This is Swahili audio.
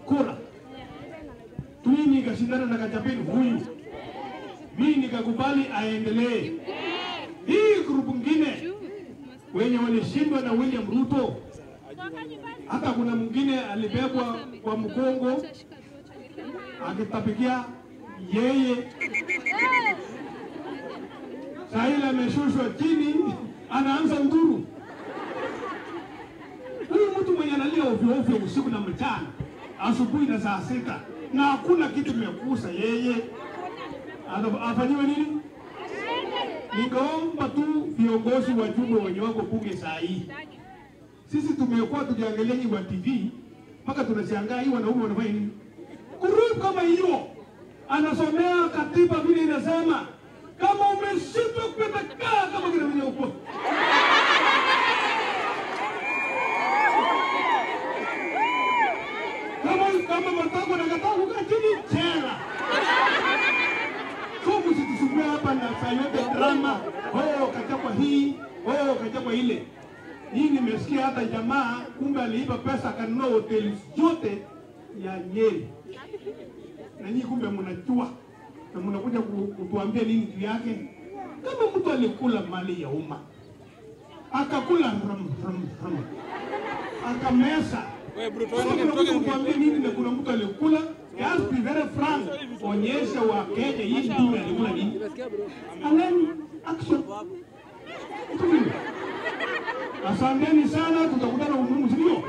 Kura. Mimi nikashindana na Kachapin huyu. Mimi nikakubali aendelee. Hii grupu nyingine wenye walishindwa na William Ruto, hata kuna mwingine alibebwa kwa mkongo akitapikia yeye. Sahili ameshushwa chini, anaanza nduru. Huyu mtu mwenye analia ovyo ovyo usiku na mchana, asubuhi na saa 6, na hakuna kitu kimekusa yeye, afanyiwe nini? Ningeomba tu viongozi wa jumbe wenye wako bunge saa hii. Sisi tumekuwa tukiangalia hii wa TV mpaka tunashangaa hii wanaume wanafanya nini? Group kama hiyo anasomea katiba vile inasema, kama umeshindwa kupata kaa kama kile mwenye upo. Kama matako na katako kukaa chini chela. So msitusumbue hapa na saa yote drama. Oh, kachapwa hii, oh, kachapwa ile. Hii nimesikia hata jamaa kumbe aliiba pesa akanunua hoteli zote ya Nyeri. Na nyinyi kumbe mnajua na mnakuja kutuambia nini juu yake? Kama mtu alikula mali ya umma, akakula ram ram ram, akamesa. Sasa mnakuja nini na kuna mtu alikula? Just be very frank. Onyesha wa Kenya hii ndio alikula nini. And then action. Asanteni sana, tutakutana umuhimu, sio?